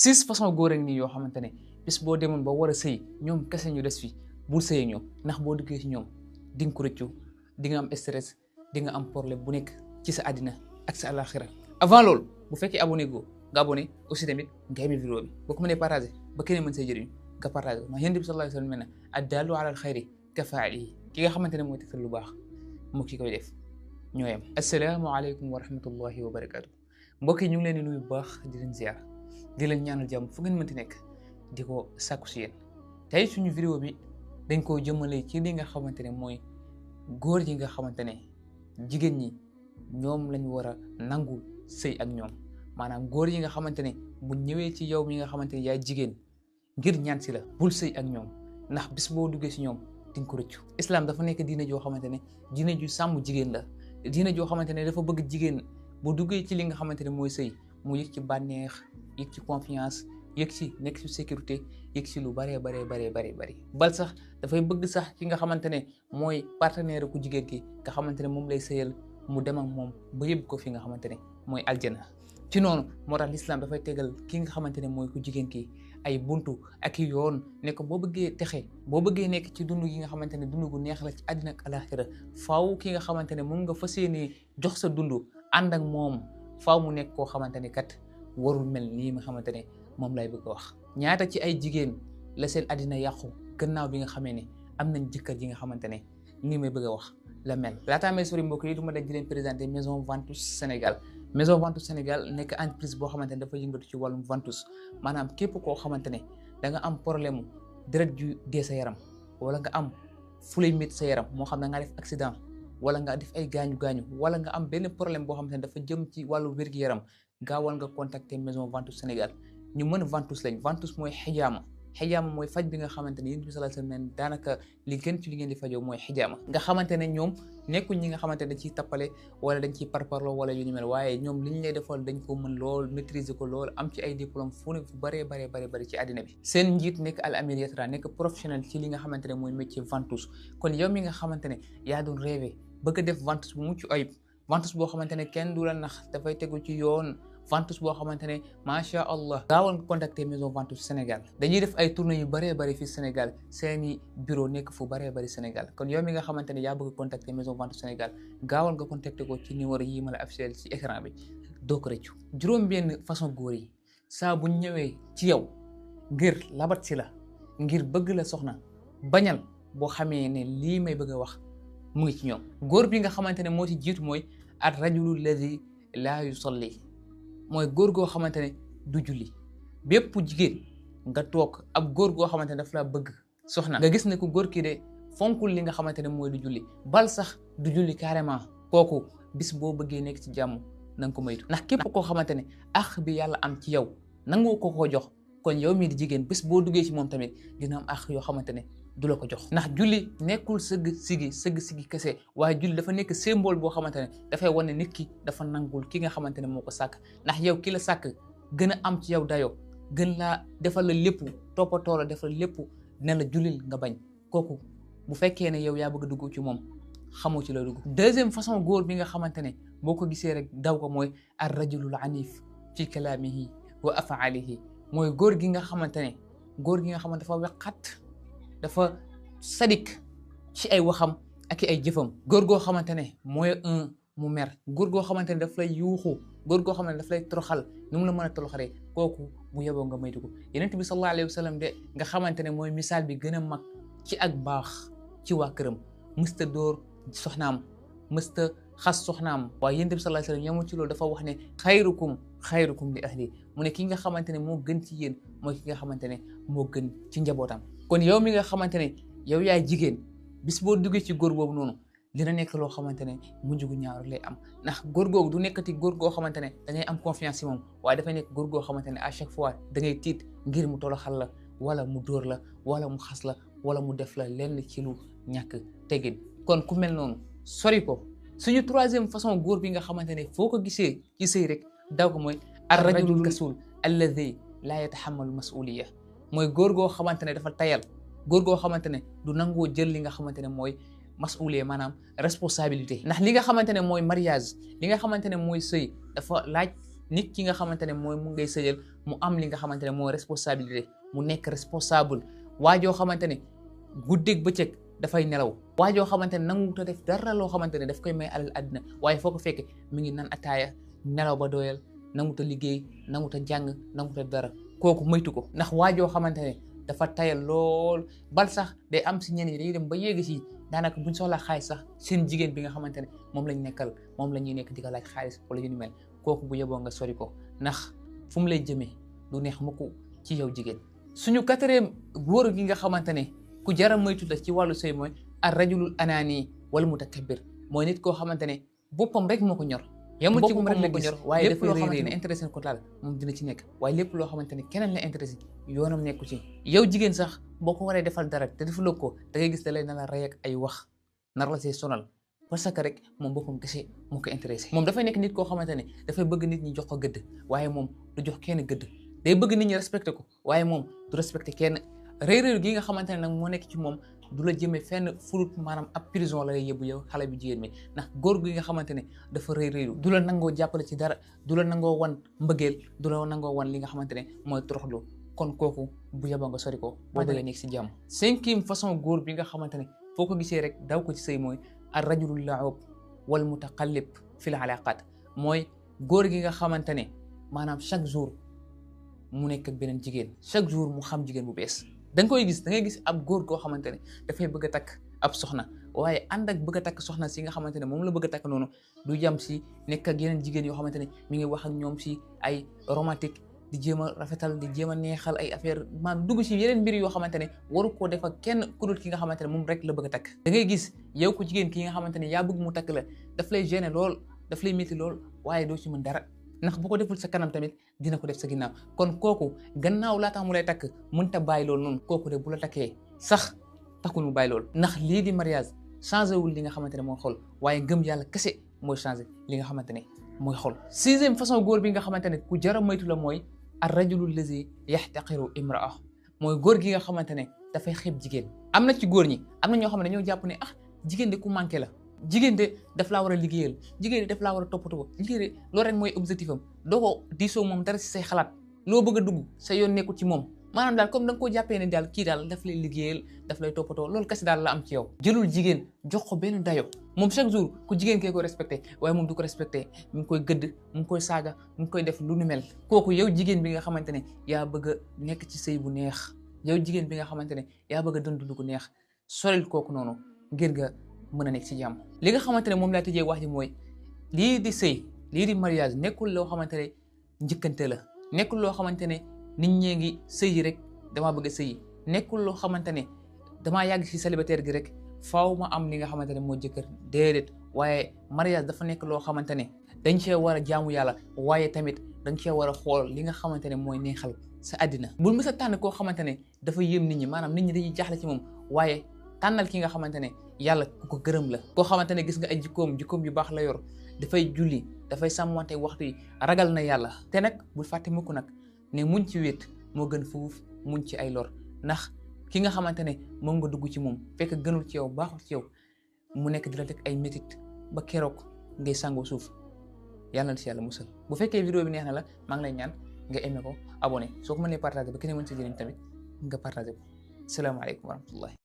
six façon góor ak nii yoo xamante ne bis boo demoon ba war a sëy ñoom kese ñu des fi bul sëy ñoom ndax boo duggee ci ñoom di nga ko rëccu di nga am stress di nga am problème bu nekk ci sa àddina ak sa àlaxira. avant loolu bu fekkee abonné go nga abonné aussi tamit nga aimé vidéo bi boo ko mënee partagé ba keneen mën see jëriñu nga partagé ndax Yonent bi sallallahu alayhi wa sallam nee na addaalu alal xayri ka faa'ilihi ki nga xamante ne mooy tegtal lu baax moo ki koy def ñoo yem. asalaamaaleykum wa rahmatullahi wa barakaatu mbokk yi ñu ngi leen di nuyu bu baax di leen ziar di leen ñaanal jàmm fu ngeen mënti nekk di ko sàkku si yéen tey suñu vidéo bi dañ koo jëmale ci li nga xamante ne mooy góor yi nga xamante ne jigéen ñi ñoom lañu war a nangu sëy ak ñoom maanaam góor yi nga xamante ne bu ñëwee ci yow mi nga xamante ne yaay jigéen ngir ñaan si la bul sëy ak ñoom ndax bis boo duggee si ñoom di nga ko rëccu. islam dafa nekk diine joo xamante ne diine ju sàmm jigéen la diine joo xamante ne dafa bëgg jigéen bu duggee ci li nga xamante ne mooy sëy mu yëg ci bànneex yëg ci confiance yëg ci nekk ci sécurité yëg ci lu baree bari bal sax dafay bëgg sax ki nga xamante ne mooy partenaire ku jigéen ki nga xamante ne moom lay sëyal mu dem ak moom ba yëbb ko fi nga xamante ne mooy aljana. ci noonu moo tax l'islam dafay tegal ki nga xamante ne mooy ku jigéen ki ay buntu ak i yoon ne ko boo bëggee texe boo bëggee nekk ci dund gi nga xamante ne dund gu neex la ci àddina ak alaxira faaw ki nga xamante ne moom nga fas yéenee jox sa dund ànd ak moom faaw mu nekk koo xamante ne kat warul mel nii nga xamante ne moom lay bëgg a wax. ñaata ci ay jigéen la seen àddina yàqu gannaaw bi nga xamee ne am nañ jëkkër ji nga xamante ne nii may bëgg a wax la mel. laataa may sori mbokk yi du ma daj di leen présenter Maison Ventouse Sénégal. Maison Ventouse Sénégal nekk entreprise boo xamante ne dafa yëngatu ci wàllum ventouse maanaam képp koo xamante ne da nga am problème deret ju dee sa yaram wala nga am fu lay métti sa yaram moo xam ne nga def accident wala nga def ay gaañu wala nga am benn problème boo xamante ne dafa jëm ci wàllu wér-gu-yaram gaawal nga contacter Maison Ventouse Sénégal ñu mën ventouse lañ. ventouse mooy xijaama mooy faj bi nga xamante ne Yonent bi sallallahu alayhi wasallam daanaka li gën ci li ngeen di fajoo mooy xijaama nga xamante ne ñoom nekkuñ ñi nga xamante ne dañ ciy tappale wala dañ ciy parparloo wala yu ni mel waaye ñoom li ñu lay defal dañ ko mën lool maîtriser ko lool am ci ay diplôme fu bëree ci àddina bi. seen njiit nekk Al Amir Yatra nekk professionnel ci li nga xamante ne mooy métier ventouse kon yow mi nga xamante ne yaa doon rêvé bëgg a def ventouse bu mucc ayib ventouse boo xamante ne kenn du la nax dafay tegu ci yoon ventouse boo xamante ne macha allah gaawal nga contacter Maison Ventouse Sénégal dañuy def ay tournées yu bëree fii Sénégal seeni bureau nekk fu bëree Sénégal kon yow mi nga xamante ne yaa bëgg contacter Maison Ventouse Sénégal gaawal nga contacter ko ci numéro yi ma la affiché ci écran bi doo ko rëccu. juróom-benn façon góor yi saa bu ñëwee ci yow ngir labat si la ngir bëgg la soxna bañal boo xamee ne lii may bëgg a wax mu ngi ci ñoom. góor bi nga xamante ne moo ci jiitu mooy ar rajulu alladi laa yusalli mooy góor goo xamante ne du julli. bépp jigéen nga toog ab góor goo xamante ne daf la bëgg soxna nga gis ne ko góor kii de fonkul li nga xamante ne mooy du julli bal sax du julli carrément kooku bis boo bëggee nekk ci jàmm na nga ko moytu ndax képp koo xamante ne ax bi yàlla am ci yow nangoo ko jox kon yow mii di jigéen bis boo duggee ci moom tamit dina am ax yoo xamante ne du la ko jox. ndax julli nekkul sëgg sigi kese waaye julli dafa nekk symbole boo xamante ne dafay wane nit ki dafa nangul ki nga xamante ne moo ko sàkk ndax yow ki la sàkk gën a am ci yow dayoo gën laa defal la lépp toppatoo la defal lépp ne la jullil nga bañ kooku bu fekkee ne yow yaa bëgg a dugg ci moom xamoo ci la dugg. deuxième façon góor bi nga xamante ne boo ko gisee rek daw ko mooy ar rajulul anif fi kalaamihi wa afaalihi mooy góor gi nga xamante ne dafa weqat dafa sadik ci ay waxam ak ay jëfam. góor goo xamante ne mooy mu mer góor goo xamante ne daf lay yuuxu góor goo xamante ne daf lay toroxal nu mu la mën a toroxalee kooku bu yeboo nga maytu ko. Yonent bi sallallahu alayhi wa sallam de nga xamante ne mooy misaal bi gën a mag ci ak baax ci waa këram mësta dóor soxnaam mësta xas soxnaam waaye Yonent bi sallallahu alayhi wa sallam yamul ci loolu dafa wax ne xayrukum li ahli mu ne ki nga xamante ne moo gën ci yéen mooy ki nga xamante ne moo gën ci njabootam. kon yow mi nga xamante ne yow yaay jigéen bis boo duggee ci góor boobu noonu dina nekk loo xamante ne mujj gu ñaaw lay am ndax góor googu du nekkati góor goo xamante ne da ngay am confiance ci moom waaye dafay nekk góor goo xamante ne à chaque fois da ngay tiit ngir mu toroxal la wala mu dóor la wala mu xas la wala mu def la lenn ci lu ñàkk teggin. kon ku mel noonu sori ko. suñu troisième façon góor bi nga xamante ne foo ko gisee ci sëy rek daw ko mooy ar rajulul kasul alladi laa yataxamalu masuliya mooy góor goo xamante ne dafa tayal góor goo xamante ne du nangoo jël li nga xamante ne mooy masuulee maanaam responsabilité. ndax li nga xamante ne mooy mariage li nga xamante ne mooy sëy dafa laaj nit ki nga xamante ne mooy mu ngay sëyal mu am li nga xamante ne mooy responsabilité mu nekk responsable waajoo xamante ne guddeeg bëccëg dafay nelaw waajoo xamante ne nanguta def dara loo xamante ne daf koy may alal àddina waaye foo ko fekke mi ngi naan ataaya nelaw ba doyal nanguta liggéey nanguta jàng nanguta dara kooku moytu ko ndax waajoo xamante ne dafa tayal lool bal sax day am si ñenn ñi dañuy dem ba yéegi si daanaka buñ soxla xaalis sax seen jigéen bi nga xamante ne moom lañ nekkal moom la ñuy nekk di ko laaj xaalis wala yu ni mel kooku bu yeboo nga sori ko ndax fu mu lay jëmee du neex mukk ci yow jigéen. suñu quatrième góor gi nga xamante ne ku jara moytu la ci wàllu sëy mooy ar rajulul anaani wala mutakabbir mooy nit koo xamante ne boppam rek moo ko ñor. yamul ci boppam moo ko ñor waaye lépp loo xamante ne intéressé ko daal moom dina ci nekk waaye lépp loo xamante ne keneen la intéressé yoonam nekku ci. yow jigéen sax boo ko waree defal dara te defaloo ko da ngay gis da lay na la rey ak ay wax nar la see sonal parce que rek moom boppam kese moo ko intéressé. moom dafay nekk nit koo xamante ne dafay bëgg nit ñi jox ko gëdd waaye moom du jox kenn gëdd day bëgg nit ñi respecté ko waaye moom du respecté kenn. réeréer gi nga xamante ne nag moo nekk ci moom du la jëmee fenn furut maanaam ab prison la lay yóbbu yow xale bu jigéen mi ndax góor gi nga xamante ne dafa réeréeru du la nangoo jàppale ci dara du la nangoo wan mbëggeel du la nangoo wan li nga xamante ne mooy toroxlu kon kooku bu yeboo nga sori ko boo bëggee nekk si jàmm. cinquième façon góor bi nga xamante ne foo ko gisee rek daw ko ci sëy mooy ar rajulul laub wal mutaqallib fil alaqat mooy góor gi nga xamante ne maanaam chaque jour mu nekk ak beneen jigéen chaque jour mu xam jigéen bu bees. da nga koy gis da ngay gis ab góor koo xamante ne dafay bëgg a takk ab soxna waaye ànd ak bëgg a takk soxna si nga xamante ne moom la bëgg a takk noonu du jam si nekk ak yeneen jigéen yoo xamante ne mi ngi wax ak ñoom si ay romantique di jéem a rafetal di jéem a neexal ay affaire maanaam dugg si yeneen mbir yoo xamante ne waru koo def ak kenn ku dul ki nga xamante ne moom rek la bëgg a takk. da ngay gis yow ko jigéen ki nga xamante ne yaa bëgg mu takk la daf lay gêner lool daf lay métti lool waaye doo ci mën dara. ndax bu ko deful sa kanam tamit dina ko def sa ginnaaw kon kooku gannaaw laa tax mu lay takk mënta bàyyi loolu noonu kooku de bu la takkee sax taxul mu bàyyi loolu ndax lii di mariage changé wul li nga xamante ne mooy xol waaye gëm yàlla kese mooy changé li nga xamante ne mooy xol. sixième façon góor bi nga xamante ne ku jara moytu la mooy ar rajulu lazi yaxtaqiru imraa mooy góor gi nga xamante ne dafay xeeb jigéen. am na ci góor ñi am na ñoo xam ne dañoo jàpp ne ah jigéen de ku manqué la. jigéen de daf laa war a liggéeyal jigéen de daf laa war a toppatoo jigéen de loolu rek mooy objectif am doo ko diisoo moom dara si say xalaat loo bëgg a dugg sa yoon nekkul ci moom maanaam daal comme da nga koo jàppee ne daal kii daal daf lay liggéeyal daf lay toppatoo loolu kese daal la am ci yow. jëlul jigéen jox ko benn dayo moom chaque jour ku jigéen kee ko respecté waaye moom du ko respecté mu ngi koy gëdd mu ngi koy saaga mu ngi koy def lu nu mel. kooku yow jigéen bi nga xamante ne yaa bëgg a nekk ci sëy bu neex yow jigéen bi nga xamante ne yaa bëgg a dund lu ko neex soril kooku noonu ngir nga mën a nekk ci jàmm. li nga xamante ne moom laa tëjee wax ji mooy lii di sëy lii di mariage nekkul loo xamante ne njëkkante la nekkul loo xamante ne nit ñee ngi sëyi rek damaa bëgg a sëyi nekkul loo xamante ne damaa yàgg ci célibataire gi rek faaw ma am li nga xamante ne moo jëkkër déedéet waaye mariage dafa nekk loo xamante ne dañ cee war a jaamu yàlla waaye tamit dañ cee war a xool li nga xamante ne mooy neexal sa àddina. bul mës a tànn koo xamante ne dafa yéem nit ñi maanaam nit ñi dañuy jaaxle ci moom waaye tànnal ki nga xamante ne yàlla ku ko gërëm la koo xamante ne gis nga ay jikkoom yu baax la yor dafay julli dafay sàmmante waxtu yi ragal na yàlla te nag bul fàtte mukk nag ne muñ ci wéet moo gën fuuf muñ ci ay lor ndax ki nga xamante ne moom nga dugg ci moom fekk gënul ci yow baaxul ci yow mu nekk di la teg ay métit ba keroog ngay sangoo suuf yàlla na ci yàlla musal. bu fekkee vidéo bi neex na la maa ngi lay ñaan nga aimé ko abonné soo ko mënee partagé ba keneen mën ci jëriñ tamit nga partagé ko salaamaaleykum wa rahmatullah.